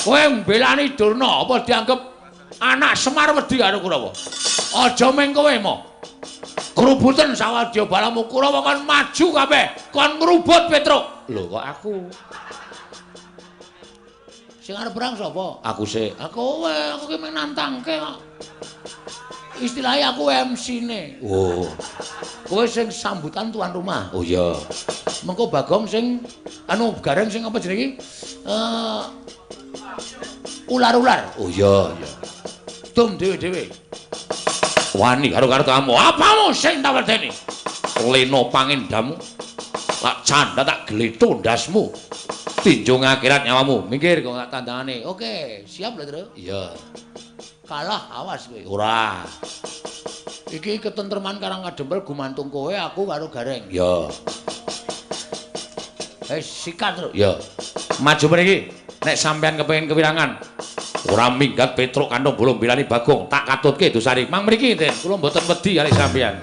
Kowe mbelani Durna apa dianggep anak Semar wedi karo Kurawa? Aja mung kowe mo. Krubuten sawadya balamu Kurawa kon maju kabeh, kon ngrubut Petruk. Lho kok aku? Sing arep perang sapa? Aku sik. Aku kowe, aku ki mung nantangke kok. Istilahnya aku MC-ne. Oh. Kowe sing sambutan tuan rumah. Oh iya. Mengko Bagong sing anu Gareng sing apa jenenge iki? Ular-ular. Oh iya, iya. Dum dhewe-dhewe. Wani karo kamu. Apamu sing tak wedeni? Lena pangendamu. Tak canda tak gletho ndasmu. Tinjung akhirat nyawamu. Minggir kok tak tandangane. Oke, siap lho, Tru. Iya. Kalah awas kowe. Ora. Iki ketentreman Karang Kadempel gumantung kowe, aku karo Gareng. Iya. Sikat, Tru. Iya. Maju mriki. Nek sampean kepengin kewirangan, ora minggat Petruk kantong bolong bilani Bagong, tak katutke Dosari. Mang mriki, Den. Kula mboten wedi kali sampean.